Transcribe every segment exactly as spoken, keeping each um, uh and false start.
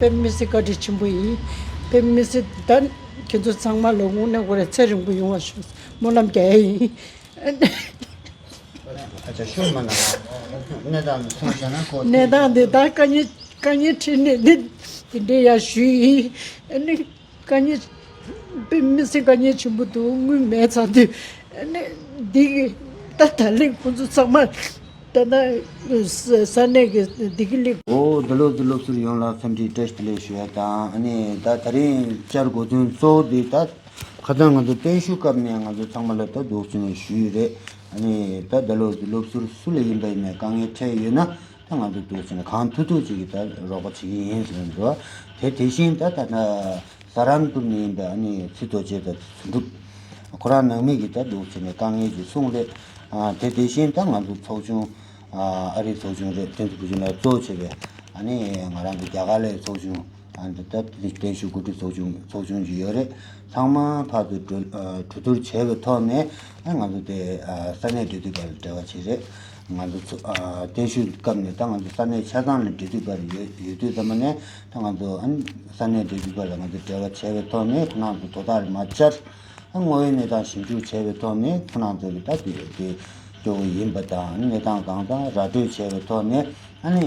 དཔེ་མི་སྲིད་བཀའ་དྲིན་ཆེན་པོ་ཡིན། དཔེ་མི་སྲིད། ད་ཁྱེད་ཚོ་ཚང་མ་ལ་དངོས་གནས་ཁོ་རེ་ཚེ་རིང་པོ་ཡོང་བ་ཤོག་སྨོན་ལམ་རྒྱག་ཡ་ཡིན། ཨ་ཅག་ཤོད་མ་གནང་། གནས་སྟངས་འདི་གསུངས་བཞག་ན་ཁོ། གནས་སྟངས་འདི་ད་དཀའ་ངལ་དཀའ་ངལ་འཕྲད་ནས་འདི་འདི་འདྲའི་ཡ་ཞུས་ཡིན། ཨ་ནི་དཀའ་ངལ། དཔེ་མི་སྲིད་དཀའ་ངལ་ཆེན་པོ་འདུག་དངུལ་མེད་ཚར་དུས། ཨ་ནི་འདི་གི་ད་ད་ལན་ཁོང་ཚོ་ཚང་མ་ད་ད་ས་ས་གནས་ཀྱི་བདེ་སྐྱིད་གླིང་། འོ། འདི་ལོ་འདི་སློབ་ཟུར་ཡོངས་ལ་འཚམས་འདྲི་བཀྲ་ཤིས་བདེ་ལེགས་ཞུ་ཡ་དང་། ཨ་ནི་ད་ད་རིང་བཅར་དགོས་དོན་གཙོ་བོ་འདི་ད་ཁ་སང་ང་ཚོ་བརྟན་བཞུགས་སྐབས་ནས་ང་ཚོ་ཚང་མ་ལ་ད་འདུག་ཅེས་ནས་ཞུས་ཡོད་རེད། ཨ་ནི་ད་འདི་ལོ་འདི་སློབ་ཟུར་སུ་ལ་ཡིན་པ་ཡིན་ནས་དཀའ་ངལ་འཕྲད་ཡོད་ན། ད་ང་ཚོ་འདུག་ཟེར་ནས་གང་ཐུབ་ཐུབ་ཅིག་གིས་ད་རོགས་པ་བྱེད་ཀྱི་ཡིན་ཟེར་ནས་འདུག་དེ་དེ་བཞིན་ད་ད་ད་ས་རཱན་པུར་ནས་ཡིན་པའི་ཨ་ནི་ཚེ་རྡོ་རྗེ་དང་དོན་གྲུབ། ཁོ་རང་ནང་མི་གིས་ད་འདུག་ཟེར་ནས་དཀའ་ངལ་ཅིག་གསུངས་རེད། ཨ། དེ་དེ་བཞིན་ད་ང་ཚོ་ཚོགས་ཆུང་། ཨ། ཨ་རིའི་ཚོགས་ཆུང་རེད། བསྟན་འཛིན་བུ་ཆུང་ལགས་གཙོ་བྱས་པའི་ཨ་ནི་ང་རང་ཚོ་རྒྱ་གར་ལའི་ཚོགས་ཆུང་། ཨ་ནི་ད་བརྟན་བཞུགས་གོ་སྒྲིག་ཚོགས་ཆུང་ཚོགས་ཆུང་ཅིག་ཡོད་རེད། ཚང་མ་ཕར་ཚུར་གྲོས་ཨ་གྲོས་བསྡུར་བྱས་པའི་ཐོག་ནས། ཨ། ང་ཚོ་དེ་ཨ་ས་གནས་འབྲེལ་མཐུད་པ་ལ་འབྲེལ་བ་བྱས་རེད། ང་ཚོ་ཚོ་ཨ་བརྟན་བཞུགས་སྐབས་ནས་ད་ང་ཚོ་ས་གནས་ཆ་ཚང་ལ་འབྲེལ་མཐུད་པ་ཡོད་ཡོད་དུས་ཙམ་པ་ནས། ད་ང་ཚོ་ཨ་ནི་ས་གནས་འབྲེལ་མཐུད་པ་ལ་ང་ཚོ་འབྲེལ་བ་བྱས་པའི་ཐོག་ནས་ཁོ་རང་ཚོ་དོ་བདག་ལ་མར་བཅར། ཨ། དངོས་ཡོད་གནས་སྟངས་ཞིབ་འཇུག་བྱས་པའི་ཐོག་ནས་ཁོ་རང་ཚོ་གི་ད་དེ་དེ་སྐྱོ་བོ་ཡིན་པ་དང་། གནས་སྟངས་གང་དང་ར་སྤྲོད་བྱས་པའི་ཐོག་ནས། ཨ་ནི་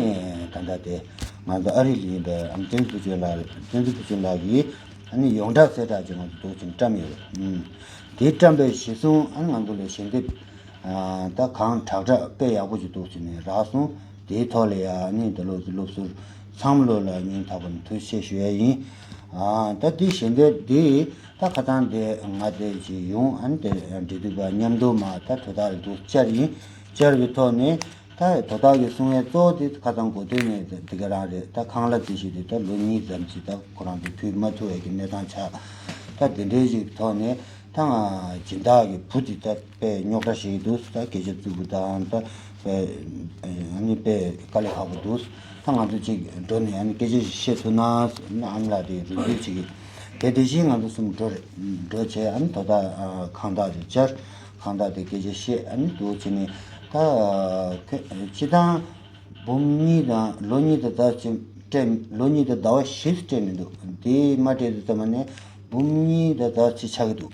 ད་ལྟ་དེ་ང་ཚོ་ཨ་རི་ལ་ཡིན་པའི་ཨ་ནི་བསྟན་འཛིན་ཕུན་ཚོགས་ལགས། བསྟན་འཛིན་ཕུན་ཚོགས་ལགས་ཀྱིས་ཨ་ནི་ཡོངས་གྲགས་གསལ་བསྒྲགས་ཅིག་ང་ཚོ་འདུག་ཅིང་བཀྲམ་ཡོད་རེད། ཨུམ། དེ་བཀྲམ་པའི་གཞི་བཟུང་ཨ་ནི་ང་ཚོ་ལ་ཞལ་འདེབས་ཨ་ད་གང་དྲག་དྲག་དཔེ་ཡག་པོ་ཅིག་འདུག་ཅིང་ནས་རག་སོང་། དེའི་ཐོག་ལ་ཡ་ཨ་ནི་འདི་ལོ་སློབ་ཟུར་ཚང་མ་ལོ་ལ་སྙིང་ཐག་པ་ནས་ཐུགས་རྗེ་ཆེ་ཞུ་ཡ་ཡིན། ཨ། ད་དེ་ཞལ་འདེབས་དེ་ད་ཁ་སང་དེ་ང་དེ་ཅིག་ཡོང་། ཨ་ནི་དེ་འབྲེལ་མཐུད་པ་མཉམ་དུ་མ་ད་དོ་བདག་ལ་འདུག་བཅར་ཡིན། བཅར་བའི་ཐོག་ནས་ད་དོ་བདག་གིས་གསུང་ཡས་གཙོ་བོ་དེ་ཁ་སང་གོ་ཐོས་ནས་དེ་ག་རང་རེད། ད་ཁང་གླ་དེ་ཞིག་དེ་ད་ལོ་གཉིས་ཙམ་ཅིག་ད་ཁོ་རང་ཚོ་ཕུལ་མ་ཐུབ་པའི་གི་གནས་སྟངས་ཆགས། ད་དེ་འདྲའི་ཞིག་ཐོག་ནས་ད་ང་སྦྱིན་བདག་གི་བུ་དེ་ད་དཔེ་རྙོག་དྲ་ཞིག་འདུག་ད་སྐད་ཆ་རྩུབ་པོ་དང་། ད་དཔེ་ཨ་ནི་དཔེ་དཀའ་ལས་ཁག་པོ་འདུག་ད་ང་ཚོ་གཅིག་འགྲོ་ནས་ཨ་ནི་སྐད་ཆ་ཞིག་བཤད་ཐུབ་ན་ཟེར་ནས་ཨ་མ་ལགས་དེ་རེ་འདུན་བྱེད་ཀྱི། དེ་དེ་བཞིན་ང་ཚོ་གསུམ་འགྲོ་རེད། འགྲོ་བྱས་ཨ་ནི་དོ་བདག་ཨ་ཁང་བདག་དེ་བཅར། ཁང་བདག་དེ་སྐད་ཆ་བཤད། ཨ་ནི་འདུག་བྱས་ནས་ད་ཁོས་སྤྱིར་བཏང་འབུམ་གཉིས་དང་ལོ་གཉིས་དང་ཟླ་གཅིག་སྤྲད། ལོ་གཉིས་དང་ཟླ་བ་བཞི་སྤྲད་མི་འདུག་དེ་མ་སྤྲད་དུས་ཙམ་པ་ནས་འབུམ་གཉིས་དང་ཟླ་བ་གཅིག་ཆགས་ཀྱི་འདུག་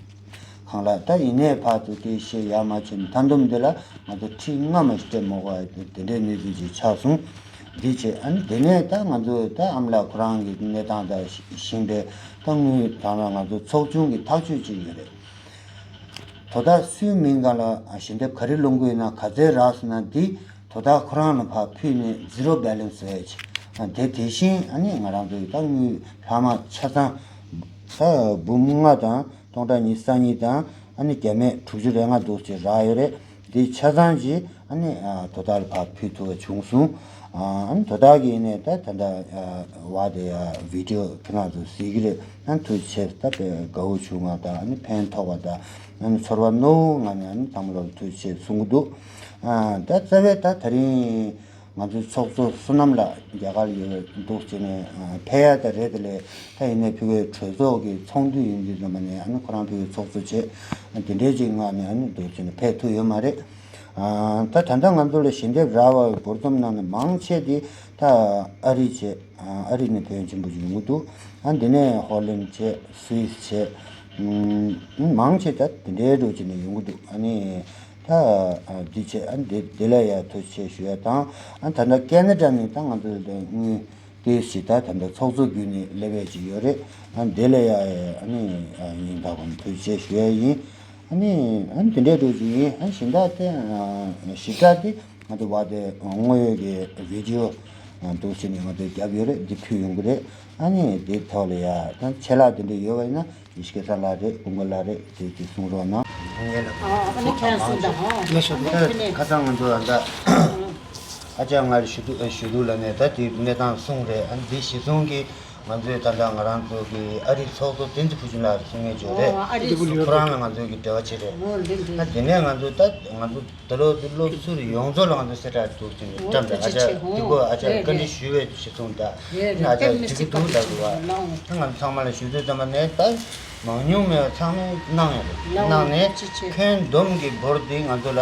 ཁང་གླ། ད་ཡིན་ནའི་ཕར་ཚུར་དེ་བཤད་ཡ་མ་བྱས་ནས་མཐའ་བསྡོམས་འདི་ལ་ང་ཚོ་ཁྲི་ལྔ་མ་གཏོགས་མ་དགོས་པ་དེ་འདྲའི་གནས་ཚུལ་ཅིག་ཆགས་སོང་། འདི་བྱས། ཨ་ནི་དེ་ནས་ད་ང་ཚོས་ད་ཨ་མ་ལགས་ཁོ་རང་གི་གནས་སྟངས་དང་གཞན་པའི་ད་དངུལ་དང་ལ་ང་ཚོ་ཚོགས་ཆུང་གི་ཐག་གཅོད་ཅིག་ཡོད་རེད། དོ་བདག་སུའི་མིང་སྒང་ལ་ཞལ་འདེབས་ག་རེ་སློང་གི་ཡོད་ན། ག་ཚད་རག་སོང་ན་འདི་དོ་བདག་ཁོ་རང་ལ་ཕར་ཕུལ་ནས་ཛི་རོ་བྷེ་ལེན་སི་བཟོ་ཡ་ཅིག་ཨ། དེ་དེ་བཞིན་ཨ་ནི་ང་རང་ཚོའི་ད་དངུལ་ལྷག་མ་ཆ་ཚང་ད་འབུམ་ལྔ་དང་སྟོང་ཕྲག་ཉི་ཤུ་རྩ་གཉིས་དང་ཨ་ནི་བརྒྱ་མེད་དྲུག་ཅུ་རེ་ལྔ་འདུག་ཅིག་རག་ཡོད་རེད། འདི་ཆ་ཚང་ཅིག་ཨ་ནི་ཨ་དོ་བདག་ལ་ཕར་ཕུལ་ཐུབ་པ་བྱུང་སོང་། ཨ་ནི་དོ་བདག་གིས་ནས་ད་ད་ལྟ་ཨ་བ་དེ་ཨ་བི་ཌི་ཡོ་ཁྱེད་རང་ཚོ་གཟིགས་ཀྱི་རེད། ཨ་ནི་ཐུགས་རྗེ་ཆེ། ད་དཔེ་དགའ་བོ་བྱུང་བ་དང་། ཨ་ནི་ཕན་ཐོགས་པ་དང་། ཨ་ནི་ཚོར་བ་རྣོ་བོའི་ངང་ནས་ཨ་ནི་ཚང་མ་ལ་ཐུགས་རྗེ་ཆེ་གསུང་གི་འདུག་ཨ་ད་རྩ་བའི་ད་ད་རིང་ང་ཚོའི་ཚོགས་གཙོ་བསོད་ནམས་ལགས་རྒྱ་གར་ལ་ཡོད་འདུག་ཅེས་ནས་ཨ་ཕེབས་ཡ་ད་རེད། དེ་ལས་ད་ཡིན་ནའི་ཕ་གིའི་གྲོས་ཚོགས་ཀྱི་ཚོགས་འདུ་ཡིན་དུས་ཙམ་པ་ནས་ཨ་ནི་ཁོ་རང་ཕ་གིའི་ཚོགས་གཙོ་བྱས། ཨ་དེ་འདྲའི་ཅིག་ངང་ནས་ཨ་ནི་འདུག་ཅེས་ནས་ཕེབས་ཐུབ་ཡོད་མ་རེད། ཨ་ད་ད་ལྟ་ང་ཚོ་ལ་ཞལ་འདེབས་རག་པའི་འབུར་འཛོམས་ནང་ནས་མང་ཆེ་དེ་ད་ཨ་རི་བྱས། ཨ་ཨ་རི་ནས་ཕེབས་མཁན་ཆེན་པོ་ཅིག་ཡོང་གི་འདུག་ཨ་འདི་ནས་ཧོ་ལན་བྱས། སུད་སི་བྱས། ཨུམ། མང་ཆེ་ད་དེ་འདྲའི་འགྲོ་བྱས་ནས་ཡོང་གི་འདུག་ཨ་ནི་ད་ཨ་འདི་བྱས། ཨ་འདི་འདི་ལ་ཡ་ཐུགས་རྗེ་ཆེ་ཞུ་ཡ་དང་། ཨ་ད་ལྟ་ཁེ་ན་ཌ་ནས་ད་ང་ཚོ་ལ་དངུལ་ཏོག་ཙམ་ད་ད་ལྟ་ཚོགས་གཙོ་བརྒྱུད་ནས་སླེབས་ཡས་ཅིག་ཡོད་རེད། ཨ་འདི་ལ་ཡ་ཨ་ནི་ཨ་སྙིང་ཐག་པ་ནས་ཐུགས་རྗེ་ཆེ་ཞུ་ཡ་ཡིན། ཨ་ནི་ཨ་ནི་དེ་འདྲའི་འགྲོ་བཞིན་ཡིན། ཨ་ནི་གཞན་དག་དེ་ཨ་ཞིབ་ཕྲ་དེ་ང་ཚོ་བ་དེ་དངོས་ཡོད་ཀྱི་བི་ཌི་ཡོ་འདུག་ཟེར་ནས་ང་ཚོས་བརྒྱབ་ཡོད་རེད། འདི་ཕུལ་ཡོང་གི་རེད། ཨ་ནི་དེ་ཐོག་ལ་ཡ་ད་ཆད་ལྷག་དེ་འདྲ་ཡོད་པ་ཡིན་ན་ཡེ་ཤེས་སྐལ་བཟང་ལགས་རེད། ཀུན་དགའ་ལགས་རེད། དེ་དེ་གསུང་རོགས་གནང་། ངས་ལ་ཨ་ཨ་ནི་ཁྱེད་གསུང་དང་། ཨ་ནི་ཁ་སང་ང་ཚོ་ཨ་ད་ཨ་ཅག་ང་རེ་ཞུ་གཏུག་ཞུ་གཏུག་ལ་ནས་ད་དེ་གནས་སྟངས་གསུངས་རེད། ཨ་ནི་དེ་གཞི་བཟུང་གི་ང་ཚོའི་ད་ལྟ་ང་རང་ཚོ་གི་ཨ་རིའི་ཚོགས་གཙོ་བསྟན་འཛིན་ཕུན་ཚོགས་ལགས་གསུང་མཁན་ཅིག་ཡོད་རེད། ཨོ་ཨ་རིའི་ཁོ་རང་ལ་ང་ཚོ་གི་འབྲེལ་བ་བྱེད་རེད། ཨོ་འདི་འདི། ད་དེ་ནས་ང་ཚོ་ད་ང་ཚོ་ད་ལོ་འདི་སློབ་ཟུར་ཡོངས་རྫོགས་ལ་ང་ཚོ་གསལ་བསྒྲགས་འདུག་ཅིང་ཨོ་བཀྲམ་ད། ཨ་ཅག་འདི་གོ་ཨ་ཅག་བཀའ་འདྲི་ཞུ་བའི་གཞི་བཟུང་ད། རེད་ཨ་ཅག་འགྲིག་གི་འདུག་ལབ་འདུག་བ། ད་ང་ཚོ་ཚང་མ་ལ་ཞུ་དུས་ཙམ་པ་ནས་ད་མང་ཉུང་མེད་པ་ཚང་མས་གནང་ཡོད་རེད། གནང་ནས་ཁྱོན་བསྡོམས་ཀྱི་འབོར་འདི་ང་ཚོ་ལ་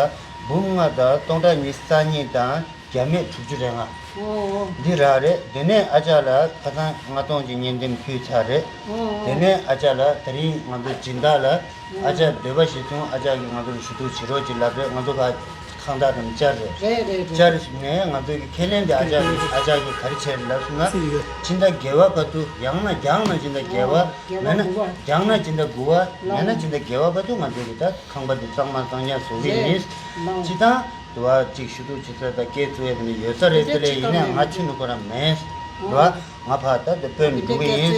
འབུམ་ལྔ་དང་སྟོང་ཕྲག་ཉི་ཤུ་རྩ་གཉིས་དང་ བརྒྱ་མེད་དྲུག་ཅུ་རེ་ལྔ། འདི་རག་རེད། དེ་ནས་ཨ་ཅག་ལ་ཁ་སང་ལྔ་སྟོང་གཅིག་གཉེན་འདེམས་ཕུལ་ཚར་རེད། དེ་ནས་ཨ་ཅག་ལ་དེ་རིང་ང་ཚོ་སྦྱིན་བདག་ལ་ཨ་ཅག་འདོད་པ་ཞིག་བྱུང་། ཨ་ཅག་གིས་ང་ཚོར་ཞུ་གཏུག་བྱེད་རོགས་ཅིག་ལབ་རེད། ང་ཚོ་ཕར་ཁང་བདག་དང་བཅར་རེད། རེད་རེད་རེད། བཅར་ནས་ང་ཚོ་གི་ཁས་ལེན་དེ་ཨ་ཅག་གིས་ཨ་ཅག་གིས་ག་རེ་བྱས་རེད་ལབ་སོང་ན། སྤྱི་ཟླ་བརྒྱད་པ་བར་དུ། ཡང་ན་རྒྱང་ན་སྤྱི་ཟླ་བརྒྱད་པ། མེད་ན་རྒྱང་ན་སྤྱི་ཟླ་དགུ་པ། མེད་ན་སྤྱི་ཟླ་བརྒྱད་པ་བར་དུ་ང་ཚོ་གི་ད་ཁང་པ་འདི་གཙང་མ་གཙང་རྐྱང་བཟོ་གི་ཡིན། སྤྱི་བཏང་དུ་བ་གཅིག་ཞུ་གཏུག་བྱེད་ས་དང་སྐད་བཙུགས་ཡས་དེ་འདྲ་ཡོད་ས་རེད། དེ་ལས་ཡིན་ནའི་ང་ཁྱོན་ནས་ཁོ་རང་མེད་ར། ང་ཕར་ད་དེ་དཔོན་འགྲོ་གི་ཡིན།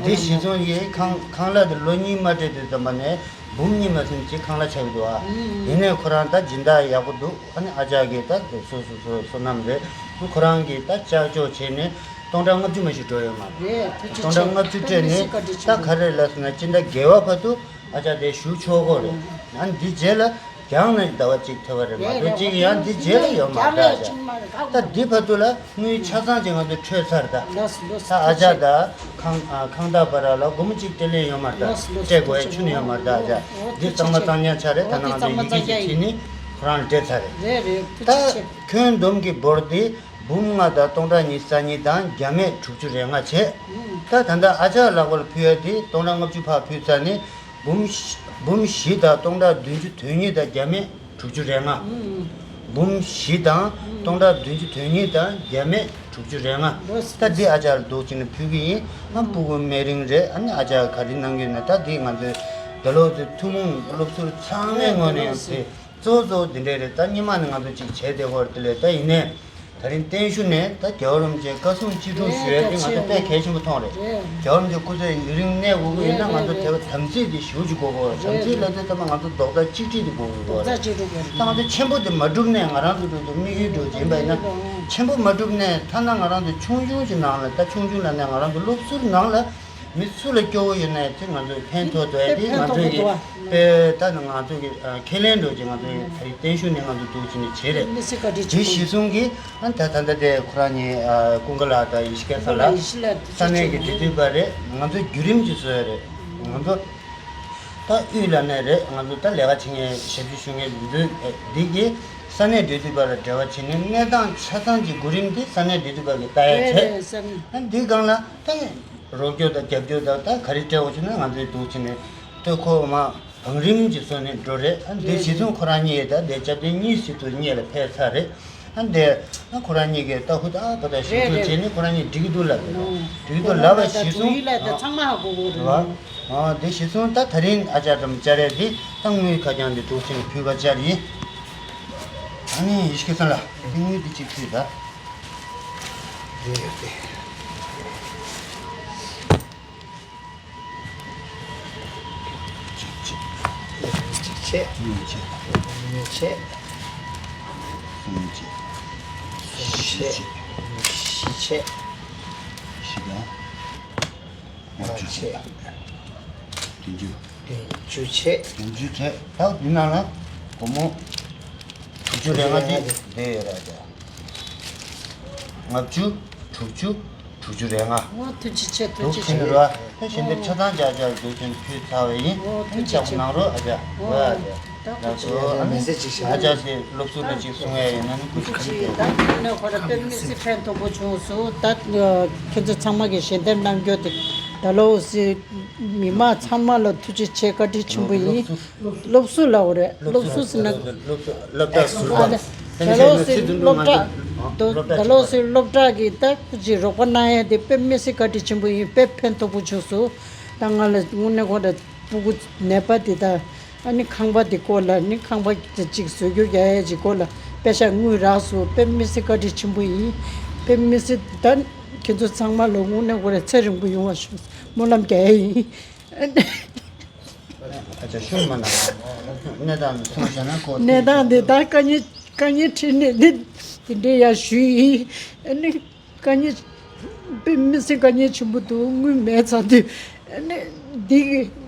འདི་གཞི་བཟུང་ཡིན། ཁང་ཁང་གླ་དེ་ལོ་གཉིས་མ་སྤྲད་དུས་ཙམ་པ་ནས་འབུམ་གཉིས་མ་ཟིན་ཅིག་ཁང་གླ་ཆགས་ཀྱི་འདུག་ཨ། ཡིན་ནའི་ཁོ་རང་ད་སྦྱིན་བདག་ཡག་པོ་འདུག་ཨ་ནི་ཨ་ཅག་གིས་ད་སོ་སོ་སོ་བསོད་ནམས་རེད། ཁོ་རང་གིས་ད་ལྕགས་ཀྱོག་བྱས་ནས་སྟོང་ཕྲག་ལྔ་བཅུ་མ་ཞིག་འགྲོ་ཡོད་མ་རེད། སྟོང་ཕྲག་ལྔ་བཅུ་སྤྲད་ནས་ད་ག་རེ་ལབ་སོང་ན། སྤྱི་ཟླ་བརྒྱད་པ་བར་དུ་ཨ་ཅག་དེ་བཞུགས་ཆོག་གོ་རེད། ཨ་ནི་འདི་རྗེས་ལ་རྒྱང་ནས་ཟླ་བ་གཅིག་ཐེ་བ་རེད་མ་གཏོགས། གཅིག་ཡང་འདི་རྗེས་ལ་ཡོད་མ་རེད། ཨ་ཅག་ད་འདི་བར་དུ་ལ་དངུལ་ཆ་ཚང་ཅིག་ང་ཚོ་འཕྲོད་ཚར། ད་ད་ཨ་ཅག་ད་ཁང་ཁང་བདག་བར་ལ་སྒོར་མོ་གཅིག་སྤྲད་ལེ་ཡོད་མ་རེད། ད་སྤྲད་དགོས་ཡ་ཁྱོན་ནས་ཡོད་མ་རེད། ད་ཨ་ཅག་འདི་གཙང་མ་གཙང་རྐྱང་ཆགས་རེད། ད་ནང་ཚོ་ཡི་གེ་ཞིག་བྲིས་ནས་ཁོ་རང་ལ་སྤྲད་ཚར་རེད། རེད་རེད། ཐུགས་རྗེ་ཆེ། ད་ཁྱོན་བསྡོམས་ཀྱི་འབོར་དེ་འབུམ་ལྔ་དང་སྟོང་ཕྲག་ཉི་ཤུ་རྩ་གཉིས་དང་བརྒྱ་མེད་དྲུག་ཅུ་རེ་ལྔ་བྱས། ད་ད་ལྟ་ཨ་ཅག་ལག་པར་ཕུལ་ཡ་དེ་སྟོང་ཕྲག་ལྔ་བཅུ་ཕར་ཕུལ་ཚར་ནས་འབུམ་བཞི་འབུམ་བཞི་དང་སྟོང་ཕྲག་བདུན་ཅུ་དོན་གཉིས་དང་བརྒྱ་མེད་དྲུག་ཅུ་རེ་ལྔ། འབུམ་བཞི་དང་སྟོང་ཕྲག་བདུན་ཅུ་དོན་གཉིས་དང་བརྒྱ་མེད་དྲུག་ཅུ་རེ་ལྔ། ད་འདི་ཨ་ཅག་ལ་འདུག་བྱས་ནས་ཕུལ་གྱི་ཡིན། ཨ་སྤུ་གུ་སྨན་རིན་རེད། ཨ་ནི་ཨ་ཅག་ག་རེ་གནང་གི་ཡོད་ན། ད་འདི་ང་ཚོའི་ད་ལོ་ཚོའི་ཐུན་མོང་སློབ་ཟུར་ཚང་མའི་ངོས་ནས་ཡང་དེ་གཙོ་བོ་གཙོ་བོ་འདི་འདྲས་རེད། ད་སྔོན་མ་ནས་ང་ཚོ་ཅིག་བྱས་བསྡད་ཡོད་རེད། དེ་ལས་ད་ཡིན་ནའི་ད་རིང་བརྟན་བཞུགས་ནས་ད་རྒྱལ་བ་རིན་པོ་ཆེ་བཀའ་གསུང་ཅི་སྒྲུབ་ཞུ་ཡ་དེ་ང་ཚོ་དཔེ་གལ་ཆེན་པོ་མཐོང་རེད། རྒྱལ་བ་རིན་པོ་ཆེ་སྐུ་ཚེ་ཡུན་རིང་གནས་དགོས་ཀྱི་ཡིན་ན། ང་ཚོ་དེ་བ་དམ་ཚིག་དེ་ཞེ་པོ་ཅིག་དགོས་ཀྱི་ཡོད་རེད། དམ་ཚིག་ལབ་དུས་ཙམ་པ་ང་ཚོ་རྡོག་རྩ་གཅིག་སྒྲིལ་དེ་དགོས་ཀྱི་ཡོད་རེད། ད་ང་ཚོ་ཆེན་པོ་དེ་མ་བསྒྲུབས་ནས་ང་རང་ཚོ་འགྲོ་དུས་དམིགས་ཡུལ་འགྲོ་བྱེད་པ་ཡིན་ན། ཆེན་པོ་མ་བསྒྲུབས་ནས་ཐ་ན་ང་རང་ཚོ་ཆུང་ཆུང་ཞིག་ནང་ལ། ད་ཆུང་ཆུང་ལབ་ནས་ང་རང་ཚོ་སློབ་ཟུར་ནང་ལ་མི་སུ་ལ་སྐྱོ་བོ་ཡོད་ན་ཡང་དེ་ང་ཚོས་ཕན་ཐོགས་འདུག་ཡ་དེ་ང་ཚོས་ཀྱི་དཔེ་ད་ནི་ང་ཚོས་ཀྱི་ཁས་ལེན་འགྲོ་ཅིག་ང་ཚོས་ད་རིང་བརྟན་བཞུགས་ནས་ང་ཚོ་འདུག་བྱས་ནས་བྱས་རེད། དེ་གཞི་བཟུང་གིས་ཨ་ད་ད་ལྟ་དེ་ཁོ་རང་གཉིས་ཀུན་དགའ་ལགས་དང་ཡེ་ཤེས་སྐལ་བཟང་ལགས་ས་གནས་ཀྱི་འབྲེལ་མཐུད་པ་རེད། ང་ཚོས་བརྒྱུད་རིམ་ཅིག་བཟོས་ཡ་རེད། ང་ཚོ་ད་དབུས་ལ་ནས་རེད། ང་ཚོ་ད་ལས་ཀ་བྱེད་མཁན་ཞབས་ཞུ་ཞུ་མཁན་འདི་འདི་གིས་ས་གནས་འབྲེལ་མཐུད་པ་ལ་འབྲེལ་བ་བྱས་ནས་གནས་སྟངས་ཆ་ཚང་གི་གོ་རིམ་དེ་ས་གནས་འབྲེལ་མཐུད་པ་གིས་ལྟ་ཡ་བྱས། ཨ་འདིའི་སྒང་ལ་ད་རོགས་སྐྱོར་དང་རྒྱབ་སྐྱོར་དང་ད་ག་རེ་སྤྲད་དགོས་བྱུང་ན་ང་ཚོས་འདུག་བྱས་ནས་ལྟོས་ཁོ་མ་བང་རིམ་གྱི་སོ་ནས་འགྲོ་རེད། ཨ་འདི་རེད་གཞི་བཟུང་ཁོ་རང་གཉིས་ད་འདི་སྐྱབས་རྗེ་གཉིས་སྲིད་དུ་གཉིས་ལ་ཕེབས་ཚར་རེད། ཨ་འདི་ཨ་ཁོ་རང་གཉིས་ཀྱིས་ད་ཧུ་ད་ཨ་པ་ད་ཞིབ་འཇུག་བྱས་ནས་ཁོ་རང་གཉིས་འགྲིག་གི་འདུག་ལབ་རེད། འགྲིག་གི་འདུག་ལབ་པ་གཞི་བཟུང་ད་ཚང་མ་ཧ་གོ་གོ་རེད། ཨ་འདི་གཞི་བཟུང་ད་ད་རིང་ཨ་ཅག་འགྲམ་བཅར་རེད། འདི་ད་དངུལ་ཁ་རྐྱང་འདི་འདུག་བྱས་ནས་ཕུལ་བ་བཅར་ཡིན། ཨ་ནི་ཡེ་ཤེས་སྐལ་བཟང་ལགས་འདི་དངུལ་འདི་གཅིག་ཕུལ་ད། རེད་ཡོད་དེ། གཅིག་གཅིག་གཅིག་བྱས། གཉིས་བྱས། གཉིས་བྱས། གསུམ་བྱས། གསུམ་བྱས། བཞི་བྱས། བཞི་དང་ལྔ་བཅུ་བྱས། བདུན་ཅུ། བདུན་ཅུ་བྱས། བདུན་ཅུ་བྱས། ད་འདི་ནང་ལ་སྒོར་མོ་དྲུག་ཅུ་རེ་ལྔ་དེ་བསྡད་ཡོད་རེད་ད། ལྔ་བཅུ། དྲུག་ཅུ། དྲུག་ཅུ་རེ་ལྔ། འོ་ཐུགས་རྗེ་ཆེ། ཐུགས་རྗེ་ཆེ། འདུག་བྱས་ནས་རོ། ད་གཞན་དེ་ཆ་ཚང་ཅག་ཅག་འདུག་བྱས་ནས་ཕུལ་ཚར་བ་ཡིན། འོ་ཐུགས་རྗེ་ཆེ། ཅག་གནང་རོགས་ཨ་ཅག་འོ་ཨ་ཅག་ད་ཐུགས་རྗེ་ཆེ། ཨ་ཅག་དེ་སློབ་ཟུར་ལ་ཅིག་གསུང་ཡ་ཡིན་ན་ནི་སྐུ་མཁྱེན་ཅིག་ད་དེ་ནས་ཁོ་ར་དཔེ་མི་སྲིད་ཕན་ཐོགས་པོ་བྱུང་སོང་། ད་ཁྱེད་ཚོ་ཚང་མ་གིས་ཞལ་འདེབས་གནང་རྒྱུ་དེ་ད་ལོ་སི་མི་མང་ཚང་མ་ལ་ཐུགས་རྗེ་ཆེ་བཀའ་དྲིན་ཆེན་པོ་ཡིན། སློབ་ཟུར་ལབ་དགོས་རེད། སློབ་ཟུར་ཟེར་ན། སློབ་གྲྭ་ཟུར་དང་། ད་ལོ་སི་སློབ་གྲྭ། ད་ལོ་སི་སློབ་གྲྭ་གི་ད་སྐུ་མཁྱེན་རོགས་པ་གནང་ཡས་དེ་དཔེ་མི་སྲིད་བཀའ་དྲིན་ཆེན་པོ་ཡིན། དཔེ་ཕན་ཐོགས་པོ་བྱུང་སོང་། ད་ང་ལ་དངོས་གནས་ཁོ་ར་སྤུ་གུ་ནད་པ་དེ་དང་། ཨ་ནི་ཁང་པ་དེ་སྐོར་ལ་ནི་ཁང་པ་ཅིག་བཟོ་རྒྱུ་རྒྱག་ཡས་ཀྱི་སྐོར་ལ་པེ་ཤ་དངུལ་རག་སོང་། དཔེ་མི་སྲིད་བཀའ་དྲིན་ཆེན་པོ་ཡིན། དཔེ་མི་སྲིད། ད་ཁྱེད་ཚོ་ཚང་མ་ལ་དངོས་གནས་ཁོ་ར་ཚེ་རིང་པོ་ཡོང་བ་ཞུ། སྨོན་ལམ་རྒྱག་ཡས་ཡིན། ཨ་ཅག་ཤུགས་མ་གནང་། གནས་སྟངས་འདི་གསུངས་བྱས་ན་ཁོ། གནས་སྟངས་འདི་ད་དཀའ་ངལ་དཀའ་ངལ་འཕྲད་ནས་འདི་དེ་འདྲའི་ཡར་ཞུས་ཡིན། ཨ་ནི་དཀའ་ངལ་དཔེ་མི་སྲིད་དཀའ་ངལ་ཆེན་པོ་འདུག་དངུལ་མེད་ཚར་དུས། ཨ་ནི་འདི་གི་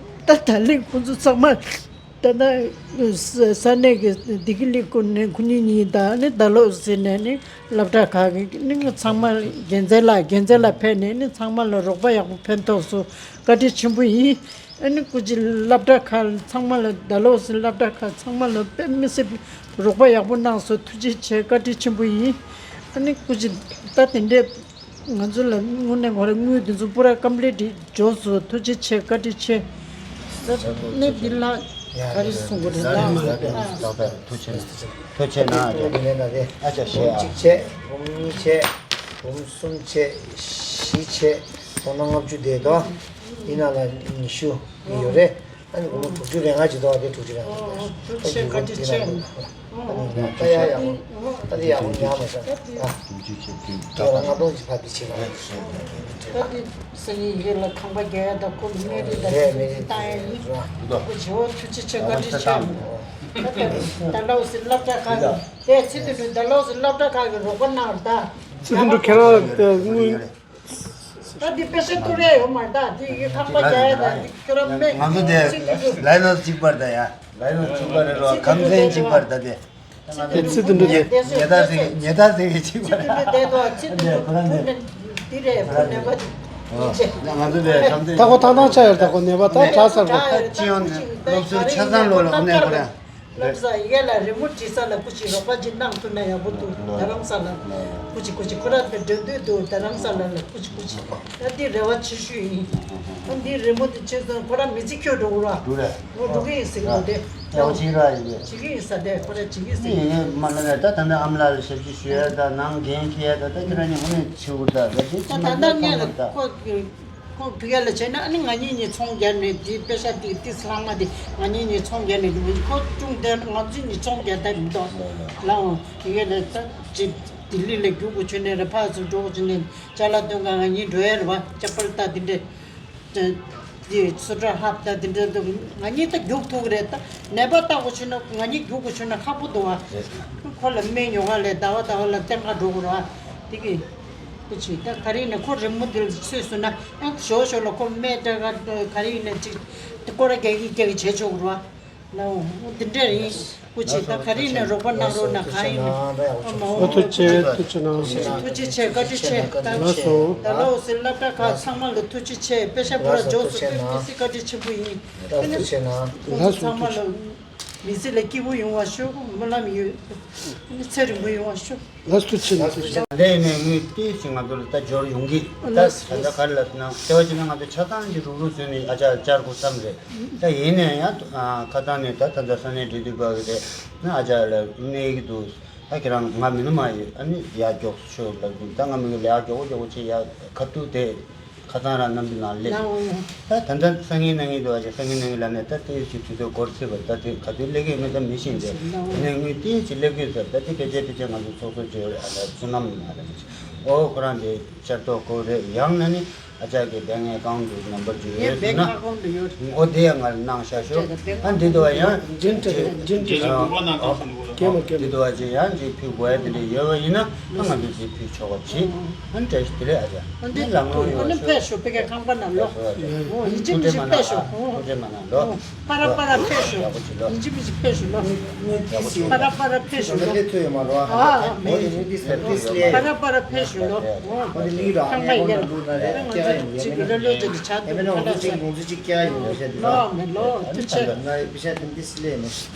ད་ད་ལན་ཁོང་ཚོ་ཚང་མ་ད་ལྟ་ས་ས་གནས་ཀྱི་བདེ་སྐྱིད་གླིང་ཁུལ་ནས་ཁོ་གཉིས་གཉིས་དང་ནི་ད་ལོ་ཟེར་ནས་ནི་སློབ་གྲྭ་ཁག་གི་ནི་ཚང་མ་དགེ་མཚན་ལགས་དགེ་མཚན་ལགས་ཕེབས་ནས་ནི་ཚང་མ་ལ་རོགས་པ་ཡག་པོ་ཕན་ཐོགས་སོང་། བཀའ་དྲིན་ཆེན་པོ་ཡིན། ཨ་ནི་སྐུ་མཁྱེན་སློབ་གྲྭ་ཁག་ཚང་མ་ལ་ད་ལོ་སློབ་གྲྭ་ཁག་ཚང་མ་ལ་དཔེ་མི་སྲིད་རོགས་པ་ཡག་པོ་གནང་སོང་། ཐུགས་རྗེ་ཆེ། བཀའ་དྲིན་ཆེན་པོ་ཡིན། ཨ་ནི་སྐུ་མཁྱེན། ད་དེ་འདྲས་ང་ཚོ་ལ་དངོས་གནས་ཁོ་རང་དངུལ་དེ་ཚོ་པུ་ར་ཀམ་པི་ལིཊ་འབྱོར་སོང་། ཐུགས་རྗེ་ཆེ། བཀའ་དྲིན་ཆེ། ད་གནས་འདི་ལ་ག་རེ་གསུང་དགོས་རེད་ལ། ཐུགས་རྗེ་ཆེ། ཐུགས་རྗེ་ཆེ་གནང་། ཨ་ཅག་ཨ་ཅག་བཞེས་ཨ། གཅིག་བྱས། འབུམ་གཉིས་བྱས། འབུམ་གསུམ་བྱས། བཞི་བྱས། ཐོག་ན་ལྔ་བཅུ་བསྡད་དོ། འདི་ནང་ལ་ཉི་ཤུ་ཡོད་རེད། ཨ་ནི་སྒོར་མོ་དྲུག་ཅུ་རེ་ལྔ་ཅིག་འདུག་ཨ། དེ་དྲུག་ཅུ་རེ་ལྔ། ཨོ། ཐུགས་རྗེ་ཆེ། བཀའ་དྲིན་ཆེ། ཨ་ནི་ད་ཡ་ཡག་པོ། ད་དེ་ཡག་པོ་ཉར་མ་སོང་། ཨ། དེ་ལ་ལྔ་སྟོང་ཅིག་ཕབ་སྟེ་བྱེད་པ་རེད། ད་དེ་སང་ཉིན་ཡིན་ལ་ཁང་པ་རྒྱག་ཡ་ད་ཁོ་ལ་སྨན་རིན་ད་རེད། དེ་སྨན་རིན་བཏང་ཡ་ཡིན། རེད། ཁོ་བྱེད་འོ། ཐུགས་རྗེ་ཆེ། བཀའ་དྲིན་ཆེ། ད་ལྟ་ལོ་སི་སློབ་གྲྭ་ཁག་གི་དེ་ཚེ་དུས་འགྲོ། ད་ལོ་སི་སློབ་གྲྭ་ཁག་གི་རོགས་པ་གནང་ར་ད། ཚེ་དུས་འགྲོ་ཁྱེད་རང་དངུལ། ད་འདི་པེ་ཤ་ཏུ་རེ་ཡོད་མ་རེད། ད་འདི་ཡི་ཁང་པ་རྒྱག་ཡ་ད་འདི་ཁྱོད་རང་མེད། ང་ཚོ་དེ་ལའི་ནོ་གཅིག་པར་ད་ཡ། ལའི་ནོ་གཅིག་པར་རེད་རོ། ཁམས་ཚན་གཅིག་པར་ད་དེ། དེ་ཚེ་དུས་འགྲོ་དེ། ཉེ་ད་ཟེར་ཉེ་ད་ཟེར་གཅིག་པར་ད། ཚེ་དུས་འགྲོ་དེ་ད་ཚེ་དུས་འགྲོ་ཁོ་རང་འདི་རེད། ཁོ་ནད་པ་ཅིག་ང་ཚོ་དེ་ཁམས་ཚན། ད་ཁོ་ཐང་ཐང་ཆགས་ཡོད། ད་ཁོ་ནད་པ་ད་དྲག་ཚར་གོ། ད་ཅི་ཡོང་ནས་སློབ་གསོའི་ཆ་ཚང་ལོ་ལ་ཨོ་ནས་ཁོ་རང་། བསླབ་ས་ཡ་ལ་རི་མོ་བྲིས་ས་ལ་སྐུ་མཁྱེན་རོགས་པ་ཅིག་གནང་ཐུབ་ན་ཡག་པོ་འདུག་རྡ་རམ་ས་ལ་ལ་སྐུ་མཁྱེན། སྐུ་མཁྱེན་ཁོ་རང་དེ་འགྲོ་འདོད་འདུག་རྡ་རམ་ས་ལ་ལ་སྐུ་མཁྱེན། སྐུ་མཁྱེན་ད་འདི་རེ་བ་ཆེ་ཤོས་ཡིན། ཨ་འདི་རི་མོ་དེ་བྱས་སོང་ཁོ་རང་མི་ཚེ་འཁྱོལ་འགྲོ་གི་ར། འགྲོ་རེད། འགྲོ་འགྲོ་གི་ཡིན་ཟེར་གི་འདུག་དེ་ཡག་པོ་བྱེད་ར་ཡིན་པས། བྱེད་ཀྱི་ཡིན་ས་དེ་ཁོ་རང་བྱེད་ཀྱི་ཡིན་ཟེར། ཡིན་ཡིན་མ་ལ་ལ་ད་ད་ནི་ཨ་མ་ལགས་ལ་ཞབས་ཕྱི་ཞུ་ཡ་ད་ནང་འགན་འཁྱེར་ཡ་ད་ད་ཁྱེད་རང་གཉིས་དངོས་གནས་བྱེད་དགོས་ད་ད་དེ་ད་ད་ལྟ་ངས་ལ་ཁོ། ཁོ་ཕ་གི་ལ་བྱས་ན་ཨ་ནི་ང་གཉིས་གཉིས་ཚོང་རྒྱག་ནས་དེ་པེ་ཤ་དེ་ཏིས་ལྷག་མ་དེ་ང་གཉིས་གཉིས་ཚོང་རྒྱག་ནས་འདུག་ཁོ་ཅུང་བསྡད་ན་ང་ཚོ་གཉིས་ཚོང་རྒྱག་ཐབས་མི་འདུག་ལའོ། ཕ་གི་ལ་ད་ཅི་ལྡི་ལི་ལ་རྒྱུག་དགོས་བྱུང་ནས་ར་ཕར་ཚུར་འགྲོ་དགོས་བྱུང་ནས་ཅ་ལག་སྟོན་ག་ང་གཉིས་འགྲོ་ཡ་རེད་བ། ཅ་པལ་ད་དེ་འདྲས་དེ་སུ་དྲ་ཧབ་ད་དེ་འདྲས་འདུག་ང་གཉིས་ད་རྒྱུག་ཐུབ་ཀྱི་རེད། ད་ནད་པ་ལྟ་དགོས་བྱུང་ན་ང་གཉིས་རྒྱུག་དགོས་བྱུང་ན་ཁག་པོ་འདུག་བ། ཁོ་ལ་སྨན་ཉོ་ག་ལས་ཟླ་བ་ཟླ་བ་ལ་སྟོན་ག་འགྲོ་དགོས་རེད་བ། དེ་གི་སྐུ་མཁྱེན། ད་ག་རེ་ཡིན་ན་ཁོ་རི་མོ་འདི་ལ་ཚོས་སོང་ན་ཨ་ཞོ་ཞོ་ལ་ཁོ་སྨན་སྤྲད་ག་ག་རེ་ཡིན་ན་ཅིག་སྐོར་ར་རྒྱག་གི་རྒྱག་གི་བྱེད་ཆོག་ར། ལའོ་འདི་འདྲ་ཡིན། སྐུ་མཁྱེན། ད་ག་རེ་ཡིན་ན་རོགས་པ་གནང་རོགས་གནང་། གང་ཡིན་ན་ཨ་མ་འོ། ཐུགས་རྗེ་ཆེ། ཐུགས་རྗེ་གནང་། ཐུགས་རྗེ་ཆེ། བཀའ་དྲིན་ཆེ། ད་ལགས་སོ། ད་ལོ་སི་སློབ་གྲྭ་ཁག་ཚང་མ་ལ་ཐུགས་རྗེ་ཆེ། པེ་ཤ་པུ་ར་ཇོ་སུ་ཐུགས་རྗེ་ཆེ་གནང་། ཐུགས་རྗེ་ཆེ། བཀའ་དྲིན་ཆེན་པོ་ཡིན། ད་ལྟ་ཁོང་ཚོ་ཚང་མ་ལ་མི་ཚེ་ལ་སྐྱིད་པོ་ཡོང་བ་ཤོག་སྨོན་ལམ་ཡོད། ཚེ་རིང་པོ་ཡོང་བ་ཤོག་ལགས་སོ། ཐུགས་རྗེ་ཆེ། ལགས་སོ། ལས་ནས་ངས་ཏོག་ཙམ་ང་ཚོ་ལ་ད་འབྱོར་ཡོང་གི། ད་ལགས་སོ། ད་ལྟ་ག་རེ་ལབ་ན་ལྟེ་བ་ཅིག་ན་ང་ཚོ་ཆ་ཚང་གི་རུག་རུག་བཟོས་ནས་ཨ་ཅག་བཅར་དགོས་བསམ་རེད། ད་ཡིན་ན་ཡང་ཁ་སང་ནས་ད་ད་ལྟ་ས་གནས་འབྲེལ་མཐུད་པ་གི་རེད་ན་ཨ་ཅག་ལ་གནས་ཀྱི་འདུག་ད་ཁྱེད་རང་ང་མི་ནུ་མ་ཡོད། ཨ་ནི་ཡར་མགྱོགས་ཤོག་ལབ་འདུག་ད་ང་མི་ལ་ཡར་མགྱོགས་མགྱོགས་ཆེ་ཡར་ཁ་ཐུག་དེ། ཁ་སང་རང་གནམ་གྲུ་ནང་སླེབས། ད་ད་ལྟ་སང་ཉིན་གནངས་ཉིན་འདུག་བ་ཅིག་སང་ཉིན་གནངས་ཉིན་ལབ་ནས་ད་ལྟའི་ཅིག་དུས་ཚོད་འགོར་སྲིད་པ། ད་དེ་ག་དུས་སླེབས་ཀྱི་མེད་ད་མི་ཤེས་ཏེ། ནས་དངུལ་ཏོག་ཙམ་སླེབས་ཀྱི་ཟེར། ད་དེ་ཕལ་ཆེར་ཕལ་ཆེར་ང་ཚོ་ཚོགས་གཙོ་བཅོས་བསོད་ནམས་ལགས་རེད། ཨོ་ཁོ་རང་དེ་བཅར་ཐོག་ཁོ་རེད། ཡང་ན་ནི་ཨ་ཅག་གི་བེང་ཨེ་ཀའུན་ཊི་ནམ་བར་ཅིག་ཡོད་ཟེར་ན། ཨོ་དེ་ཡང་ང་ལ་གནང་ཤག་ཤོག་ཨ་འདི་འདུག་བ་ཡང་འདི་འདུག་བ་ཅིག་ཡང་ཅིག་ཕུལ་དགོས་ཡ་དེ་འདྲ་ཡོད་པ་ཡིན་ན་ང་ཚོ་ཅིག་ཕུལ་ཆོག་པ་བྱེད། ཨ་ནི་བཀྲ་ཤིས་བདེ་ལེགས་ཨ་ཅག་ཨ་ནི་ལམ་ལྷོང་ཡོང་བ་ཤོག་ཕེབས་ཤོག་ཕ་གིའི་ཁང་པ་ནང་ལོག་ཡིན་གཅིག་མིན་གཅིག་ཕེབས་ཤོག་ཐུགས་རྗེ་མ་གནང་ལོ། པ་ར་པ་ར་ཕེབས་ཤོག་ཡིན་གཅིག་མིན་གཅིག་ཕེབས་ཤོག་ལོ། པ་ར་པ་ར་ཕེབས་ཤོག་ལོ། ཨ་མེད། པ་ར་པ་ར་ཕེབས་ཤོག་ལོ། ཁང་པ་ཡིན་གཅིག་ལོ་ལོ་ཅིག་ཆ་ལོ་མེད་ལོ། ཐུགས་རྗེ་ཆེ།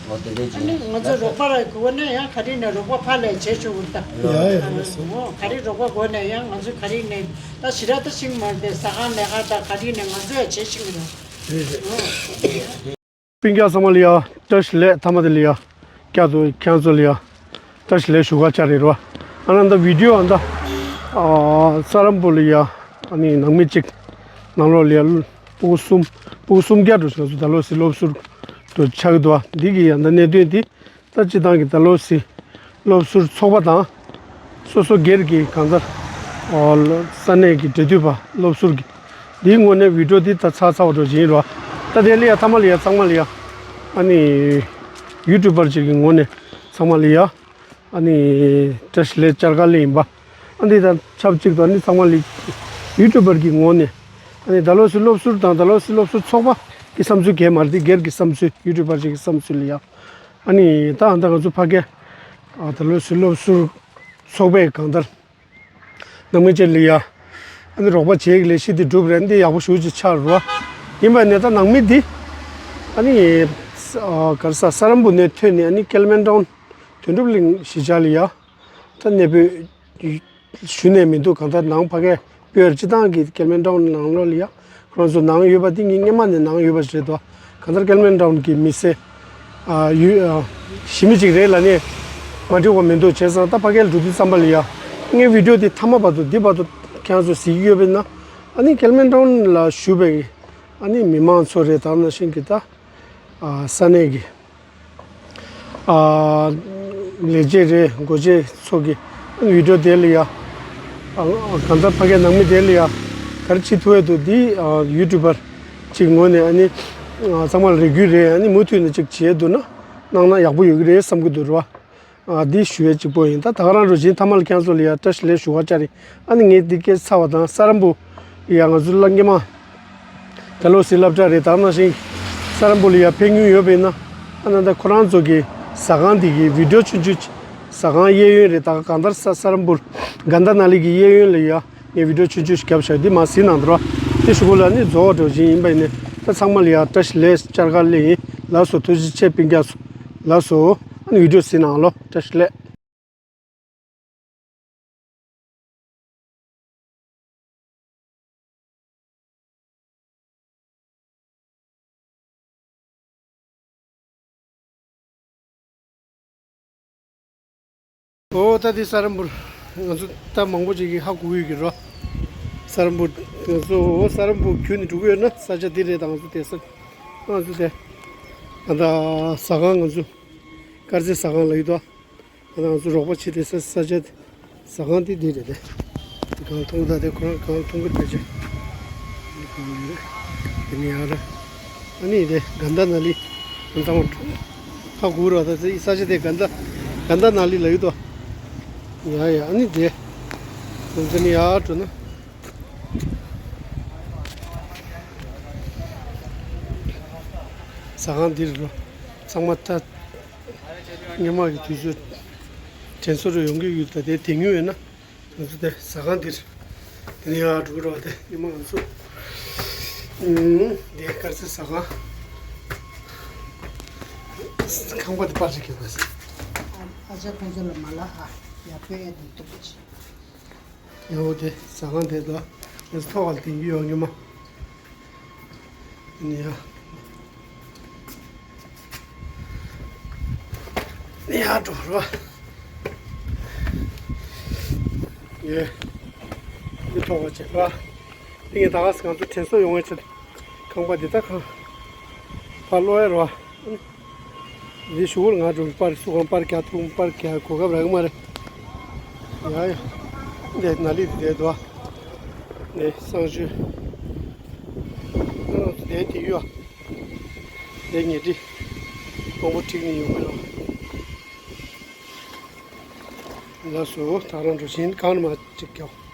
ཨ་ནི་ང་ཚོ་རོགས་པ་ར་དགོས་ན་ཡང་ག་རེ་ནས་རོགས་པ་ཕར་ལས་བྱེད་ཆོག་གི་རེད་ད། ཡ་ཡ་ཡ་སོ། ཨོ་ག་རེ་རོགས་པ་དགོས་ན་ཡང་ང་ཚོ་ག་རེ་ནས་ད་ཞི་ར་ད་ཤིང་མར་དེ་ཟ་ཁང་ལས་ཀ་ད་ག་རེ་ནས་ང་ཚོ་ཡང་བྱེད་ཤིང་རེད། རེད་རེད། ཨོ། སྤུན་ཀྱག་ཚང་མ་ལ་ཡ་བཀྲ་ཤིས་བདེ་ལེགས། ཐ་མ་དེ་ལ་ཡ་བཀྱག་ཏུ་ཁྱེད་ཚོ་ལ་ཡ་བཀྲ་ཤིས་བདེ་ལེགས་ཞུ་ག་ཆ་རེད་རོ། ཨ་ན་ད་བི་ཌིའོ་ཨ་ད་ཨ་ས་རམ་པུར་ལ་ཡ་ཨ་ནི་ནང་མི་གཅིག་ནང་ལོགས་ལ་ཡ་སྤུ་གུ་གསུམ་སྤུ་གུ་སུམ་བརྒྱ་འགྲོ་ཞིག་ང་ཚོ་ད་ལོ་སི་སློབ་ཟུར་དུ་ཆགས་ཀྱི་འདུག་འདི་གི་ཡང་ད་གནད་དོན་འདི་ད་སྤྱི་བཏང་གི་ད་ལོ་སི་སློབ་ཟུར་ཚོགས་པ་དང་སོ་སོ་སྒེར་གྱི་གང་ལྟར་ས་གནས་ཀྱི་འབྲེལ་མཐུད་པ་སློབ་ཟུར་གྱི་འདིའི་ངོས་ནས་བི་ཌིའོ་འདི་ད་ཚར་ཚར་བ་འགྲོ་བཞིན་རོ། ད་དེ་ལ་ཡ་ཚང་མ་ལ་ཡ་ཚང་མ་ལ་ཡ་ཨ་ནི་ཡུ་ཊུབ་པར་ཅིག་གི་ངོས་ནས་ཚང་མ་ལ་ཡ། ཨ་ནི་བཀྲ་ཤིས་བདེ་ལེགས་བཅར་ག་སླེབས་ཡིན་པ། ཨ་ནི་དང་ཆབས་ཅིག་ཏུ་ཨ་ནི་ཚང་མ་ལ་ཡུ་ཊུབ་པར་གྱི་ངོས་ནས་ཨ་ནི་ད་ལོ་སི་སློབ་ཟུར་དང་ད་ལོ་སི་སློབ་ཟུར་ཚོགས་པ་གི་བསམ་ཚུལ་གས་མ་རེད་དེ་སྒེར་གྱི་བསམ་ཚུལ་ཡུ་ཊུབ་པར་ཅིག་གི་བསམ་ཚུལ་ལ་ཡ། ཨ་ནི་ད་ཨ་ད་ང་ཚོ་ཕ་གི་ཨ་ད་ལོ་སི་སློབ་ཟུར་ཚོགས་པའི་གང་ལྟར་ནང་མི་བཅས་ལ་ཡ། ཨ་ནི་རོགས་པ་བྱེད་ཀྱི་ལས་གཞི་འདི་སྒྲུབ་རན་འདི་ཡག་པོ་ཞེ་ཅིག་ཆགས་རོ། ཡིན་པ་ནས་ད་ནང་མི་འདི་ཨ་ནི་ཨ་ག་རེ་ཟ་ས་རམ་པུར་ནས་ཐོན་ནས་ཨ་ནི་ཀེལ་མན་ཊའུན་དོན་གྲུབ་གླིང་གཞིས་ཆགས་ལ་ཡ། ད་གནས་སྤོས་ཞུ་ནས་མི་འདུག་གང་ལྟར་ནང་ཕ་གིར་སྤོས་སྤྱི་བཏང་གི་ཀེལ་མན་ཊའུན་ནང་ལོགས་ལ་ཡ། ཁོ་རང་ཚོ་ནང་ཡོད་པ་དེ་ངས་སྔོན་མ་ནས་ནང་ཡོད་པ་རེད་དོ། གང་ལྟར་ཀེལ་མན་ཊའུན་གྱི་མི་སེར། ཨ། ཡུལ། ཨ། གཞིས་མི་གཅིག་རེད་ལབ་ནས་མ་འགྲིག་པ་མི་འདུག་བྱས་ཙང་ད་ཕ་གིར་འགྲོ་དུས་ཙམ་པ་ལ་ཡ། ངའི་བི་ཌིའོ་འདི་མཐའ་མ་བར་དུ་འདི་བར་དུ་ཁྱེད་རང་ཚོ་གཟིགས་ཀྱི་ཡོད་པས་ན། ཨ་ནི་ཀེལ་མན་ཊའུན་ལ་བཞུགས་པའི་ཨ་ནི་མི་མང་ཚོ་རེད། ད་ནང་བཞིན་གྱི་ད། ཨ། ས་གནས་ཀྱི། ཨ། ལས་བྱེད་རེད། འགོ་བྱེད་ཚོ་གི་བི་ཌིའོ་དེ་ལ་ཡ། ཨ། གང་ལྟར་ཕ་གིའི་ནང་མི་དེ་ལ་ཡ། ག་རེ་བྱེད་ཐུབ་ཡས་འདུག་འདི། ཨ། ཡུ་ཊུབ་པར་གཅིག་ངོས་ནས་ཨ་ནི། ཨ། ཚང་མ་ལ་རེ་སྐུལ་རེད། ཨ་ནི་མུ་མཐུད་ནས་གཅིག་བྱེད་འདུག་ན་གནང་ན་ཡག་པོ་ཡོད་ཀྱི་རེད་བསམ་གྱི་འདུག་རེད་བ། ཨ། འདི་ཞུ་ཡས་གཅིག་པོ་ཡིན། ད་ད་ག་རང་རུ་བཞིན་ཐ་མ་ལ་ཁྱེད་ཚོ་ལ་ཡ་བཀྲ་ཤིས་བདེ་ལེགས་ཞུ་བ་བཅར་ཡིན། ཨ་ནི་ངས་འདི་སྐད་ཚར་བ་དང་ས་རམ་པུ་ཡ་ང་ཚོ་ལ་སྔོན་མ། ད་ལོ་སི་སློབ་གྲྭ་རེད། ད་ནང་བཞིན་ས་རམ་པུ་ལ་ཡ་ཕེབས་མྱོང་ཡོད་པ་ཡིན་ན། ཨ་ནི་ད་ཁོ་རང་ཚོ་གི་ཟ་ཁང་འདི་གི་བི་ཌིའོ་ཆུང་ཆུང་། ཟ་ཁང་གཡས་གཡོན་རེད། ད་གང་ལྟར་ས་ས་རམ་པུར་གན་དྷ་ན་ལི་གི་གཡས་གཡོན་ལ་ཡ་ངས་བི་ཌིའོ་ཆུང་ཆུང་ཞིག་བརྒྱབ་བཞག་འདི་མ་གཟིགས་གནང་དོ། དེ་ཞུ་གོ་ལ་ནི་རྫོགས་འགྲོ་བཞིན་ཡིན་པ་ཡིན་ནས། ད་ཚང་མ་ལ་ཡ་བཀྲ་ཤིས་བདེ་ལེགས་བཅར་ག་སླེབས་ཡིན། ལགས་སོ། ཐུགས་རྗེ་ཆེ་སྤུན་ཀྱག་ཚོ། ལགས་སོ། ཨ་ནི་བི་ཌིའོ་གཟིགས་གནང་ལོ། བཀྲ་ཤིས་བདེ་ལེགས། ཨོ་ད་འདི་ས་རམ་པུར། ང་ཚོ་ད་མང་པོ་ཅིག་གིས་ཧ་གོ་གི་ཡོད་ཀྱི་རོ། ས་རམ་པུར། ང་ཚོ་ཨོ་ས་རམ་པུར་བརྒྱུད་ནས་འགྲོ་གི་ཡོད་ན་ས་ཆ་འདི་རེད། ད་ང་ཚོ་དེ་ས། ང་ཚོ་དེ། ད་ཟ་ཁང་། ང་ཚོ་དཀར་རྩེ་ཟ་ཁང་ལ་ཡོད་དོ། ད་ང་ཚོ་རོགས་པ་བྱེད་དེ་ས་ས་ཆ་དེ། ཟ་ཁང་དེ་འདི་རེད་དེ། དེ་གང་མཐོང་ད་དེ་ཁོ་རང་གང་མཐོང་གི་ཕལ་ཆེར། དེ་ནི་ཡང་ར། ཨ་ནི་དེ་གན་དྷ་ན་ལི། ང་ཚང་མ་ཧ་གོ་ར། ད་དེ་ས་ཆ་དེ་གན་དྷ། གན་དྷ་ན་ལི་ལ་ཡོད་དོ། ཡ་ཡ། ཨ་ནི་དེ་ང་ཚོ་ནི་ཡར་འགྲོ་ན། ཟ་ཁང་འདིར་འགྲོ། ཚང་མ་ད། སྔོན་མ་གི་དུས་ཚོད་དྲན་གསོ་རུ་ཡོང་གི་ཡོད། ད་དེ་དེ་ཉུང་ཡོད་ན་ང་ཚོ་དེ་ཟ་ཁང་འདིར། དེ་ནས་ཡར་འགྲོ་གི་རེད་བ། དེ་སྔོན་མ་ང་ཚོ། ཨུམ། དེ་དཀར་རྩེ་ཟ་ཁང་། ཁང་པ་དེ་པར་ཞིག་གྱོན་པ་ཟེར། ཨ་ཅག་ཁོང་ཚོ་ལ་མ་ལ་ཨ་ཡ་པེ་ཨེ་དུ་ཏུ་ཅི། ཡ་འོ་དེ་ཟ་ཁང་དེ་ལ་ངས་ཐོག་ལ་དེང་གི་ཡོང་ཉི་མ། ཡ། ཡ་འགྲོ་རོ། ཡེ། འདི་ཐོག་ལ་བྱེད་པ། འདི་ངས་ད་ག་སེ་ང་ཚོ་དྲན་གསོ་ཡོང་བའི་ཆེད་དུ། ཁང་པ་འདི་ད་ཁང་། ཕར་སློག་ཡ་རོ། འདི་ཞུ་གུར་ང་འགྲོ་པར་སུ་གང་པར་རྒྱག་ཐུབ་པར་རྒྱག་གོ་སྐབས་རག་གི་མ་རེད། ཡ་ཡ། འདི་ན་ལི་འདི་འདུག་ཨ། འདི་གསང་སྤྱོད། འདི་དེ་ཡོད་ཨ། འདི་ཉལ་ཁྲི། དང་པོ་ཁྲིད་ནས་ཡོང་གི་རོ། ལགས་སོ། ད་རང་འགྲོ་བཞིན་གང་ནས་མ་གཅིག་རྒྱག